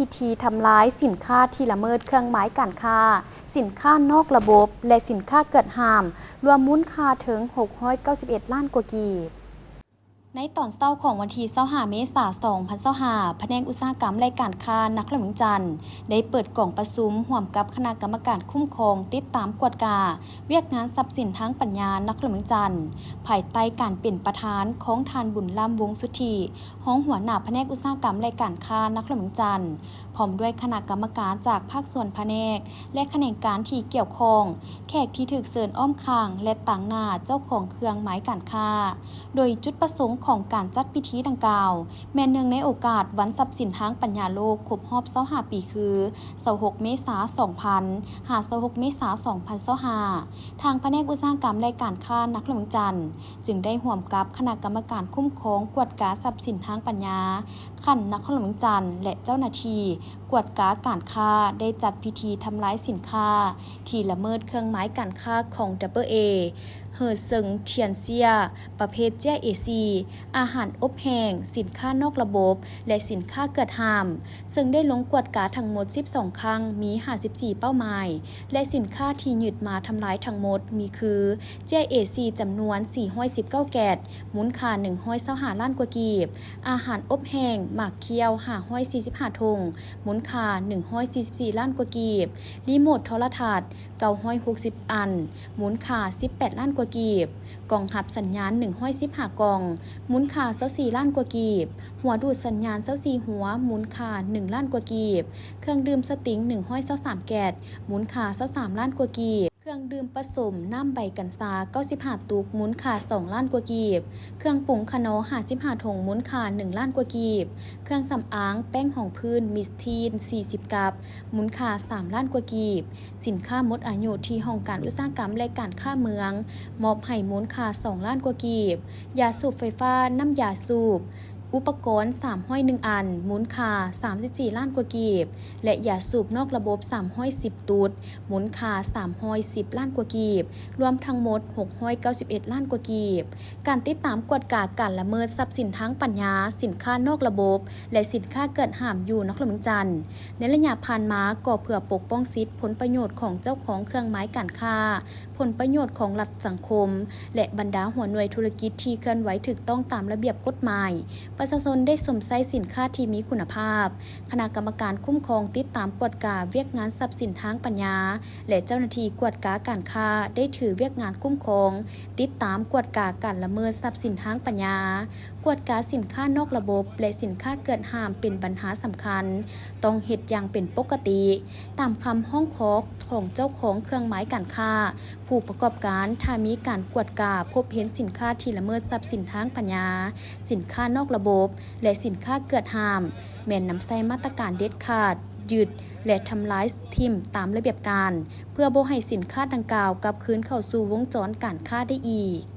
ພິທີທຳລາຍສິນຄ້າທີ່ລະເມີດເຄື່ອງໝາຍການຄ້າ, ສິນຄ້ານອກລະບົບ ແລະ ສິນຄ້າເກືອດຫ້າມ, ລວມມູນຄ່າເຖິງຫົກຮ້ອຍເກົ້າສິບເອັດລ້ານກວ່າກີບ. ໃນຕອນເຊົ້າຂອງວັນທີຊາວຫ້າ ເມສາ ສອງພັນຊາວຫ້າ, ພະແນກອຸດສາຫະກຳ ແລະ ການຄ້ານະຄອນຫຼວງວຽງຈັນ ໄດ້ເປີດກອງປະຊຸມຮ່ວມກັບຄະນະກຳມະການຄຸ້ມຄອງ, ຕິດຕາມ, ກວດກາວຽກງານຊັບສິນທາງປັນຍານະຄອນຫຼວງວຽງຈັນ, ພາຍໃຕ້ການເປັນປະທານຂອງທ່ານ ບຸນລ້ຳ ວົງສຸດທິ, ຮອງຫົວໜ້າພະແນກອຸດສາຫະກຳ ແລະ ການຄ້ານະຄອນຫຼວງວຽງຈັນ, ພ້ອມດ້ວຍຄະນະກຳມະການຈາກພາກສ່ວນພະແນກ ແລະ ຂະແໜງການທີ່ກ່ຽວຂ້ອງ, ແຂກທີ່ຖືກເຊີນອ້ອມຂ້າງ ແລະ ຕາງໜ້າເຈົ້າຂອງເຄື່ອງໝາຍການຄ້າ. ໂດຍຈຸດປະສົງຂອງການຈັດພິທີດັ່ງກ່າວ ແມ່ນເນື່ອງໃນໂອກາດວັນຊັບສິນທາງປັນຍາໂລກຄົບຮອບຊາວຫ້າປີ ຄື ຊາວຫົກ ເມສາ ສອງພັນ ຫາ ຊາວຫົກ ເມສາ ສອງພັນຊາວຫ້າ, ທາງພະແນກອຸດສາຫະກຳ ແລະ ການຄ້ານະຄອນຫຼວງວຽງຈັນ ຈຶ່ງໄດ້ຮ່ວມກັບຄະນະກຳມະການຄຸ້ມຄອງກວດກາຊັບສິນທາງປັນຍາຂັ້ນນະຄອນຫຼວງວຽງຈັນ ແລະ ເຈົ້າໜ້າທີ່ກວດກາການຄ້າ ໄດ້ຈັດພິທີທຳລາຍສິນຄ້າທີ່ລະເມີດເຄື່ອງໝາຍການຄ້າຂອງ Double A ເຮີເຊິງທຽນເຊຍ ປະເພດເຈ້ຍເອຊີ, ອາຫານອົບແຫ້ງ, ສິນຄ້ານອກລະບົບ ແລະ ສິນຄ້າເກືອດຫ້າມ, ເຊິ່ງໄດ້ລົງກວດກາທັງໝົດສິບສອງຄັ້ງ, ມີຫ້າສິບສີ່ເປົ້າໝາຍ ແລະ ສິນຄ້າທີ່ຍຶດມາທຳລາຍທັງໝົດມີຄື ເຈ້ຍເອຊີ ຈຳນວນສີ່ຮ້ອຍສິບເກົ້າແກັດ, ມູນຄ່າໜຶ່ງຮ້ອຍຊາວຫ້າລ້ານກວ່າກີບ, ອາຫານອົບແຫ້ງ, ໝາກຂ້ຽວ ຫ້າຮ້ອຍສີ່ສິບຫ້າຖົງ, ມູນຄ່າໜຶ່ງຮ້ອຍສີ່ສິບສີ່ລ້ານກວ່າກີບ, ຣີໂມດໂທລະທັດ ເກົ້າຮ້ອຍຫົກສິບອັນ, ມູນຄ່າສິບແປດລ້ານກວ່າກີບ, ກ່ອງຮັບສັນຍານໜຶ່ງຮ້ອຍສິບຫ້າກ່ອງ, ມູນຄ່າຊາວສີ່ລ້ານກວ່າກີບ, ຫົວດູດສັນຍານຊາວສີ່ຫົວ, ມູນຄ່າໜຶ່ງລ້ານກວ່າກີບ, ເຄື່ອງດື່ມສະຕິງໜຶ່ງຮ້ອຍຊາວສາມແກັດ, ມູນຄ່າຊາວສາມລ້ານກວ່າກີບ, ເຄື່ອງດື່ມປະສົມນ້ຳໃບກັນຊາເກົ້າສິບຫ້າຕຸກ, ມູນຄ່າສອງລ້ານກວ່າກີບ, ເຄື່ອງປຸງຂະໜໍຫ້າສິບຫ້າຖົງ, ມູນຄ່າໜຶ່ງລ້ານກວ່າກີບ, ເຄື່ອງສຳອາງແປ້ງຮອງພື້ນ ມິສທີນ ສີ່ສິບກັບ, ມູນຄ່າສາມລ້ານກວ່າກີບ, ສິນຄ້າໝົດອາຍຸທີ່ຫ້ອງການອຸດສາຫະກຳ ແລະ ການຄ້າເມືອງ ມອບໃຫ້ ມູນຄ່າສອງລ້ານກວ່າກີບ, ຢາສູບໄຟຟ້າ, ນ້ຳຢາສູບ, ອຸປະກອນສາມຮ້ອຍໜຶ່ງອັນ, ມູນຄ່າສາມສິບສີ່ລ້ານກວ່າກີບ ແລະ ຢາສູບນອກລະບົບສາມຮ້ອຍສິບຕຸດ, ມູນຄ່າສາມຮ້ອຍສິບລ້ານກວ່າກີບ, ລວມທັງໝົດຫົກຮ້ອຍເກົ້າສິບເອັດລ້ານກວ່າກີບ. ການຕິດຕາມກວດກາການລະເມີດຊັບສິນທາງປັນຍາ, ສິນຄ້ານອກລະບົບ ແລະ ສິນຄ້າເກືອດຫ້າມຢູ່ນະຄອນຫຼວງວຽງຈັນ ໃນໄລຍະຜ່ານມາ ກໍເພື່ອປົກປ້ອງສິດຜົນປະໂຫຍດຂອງເຈົ້າຂອງເຄື່ອງໝາຍການຄ້າ, ຜົນປະໂຫຍດຂອງລັດສັງຄົມ ແລະ ບັນດາຫົວໜ່ວຍທຸລະກິດທີ່ເຄື່ອນໄຫວຖືກຕ້ອງຕາມລະບຽບກົດໝາຍ, ປະຊາຊົນໄດ້ຊົມໃຊ້ສິນຄ້າທີ່ມີຄຸນນະພາບ. ຄະນະກຳມະການຄຸ້ມຄອງ, ຕິດຕາມ, ກວດກາວຽກງານຊັບສິນທາງປັນຍາ ແລະ ເຈົ້າໜ້າທີ່ກວດກາການຄ້າ ໄດ້ຖືວຽກງານຄຸ້ມຄອງ, ຕິດຕາມ, ກວດກາການລະເມີດຊັບສິນທາງປັນຍາ, ກວດກາສິນຄ້ານອກລະບົບ ແລະ ສິນຄ້າເກືອດຫ້າມເປັນບັນຫາສຳຄັນ, ຕ້ອງເຮັດຢ່າງເປັນປົກກະຕິ, ຕາມຄຳຮ້ອງຂໍຂອງເຈົ້າຂອງເຄື່ອງໝາຍການຄ້າ, ຜູ້ປະກອບການ, ຖ້າມີການກວດກາພົບເຫັນສິນຄ້າທີ່ລະເມີດຊັບສິນທາງປັນຍາ, ສິນຄ້ານອກລະບົບ ແລະ ສິນຄ້າເກືອດຫ້າມ, ແມ່ນນຳໃຊ້ມາດຕະການເດັດຂາດ, ຍຶດ ແລະ ທຳລາຍຖິ້ມຕາມລະບຽບການ, ເພື່ອບໍ່ໃຫ້ສິນຄ້າດັ່ງກ່າວກັບຄືນເຂົ້າສູ່ວົງຈອນການຄ້າໄດ້ອີກ.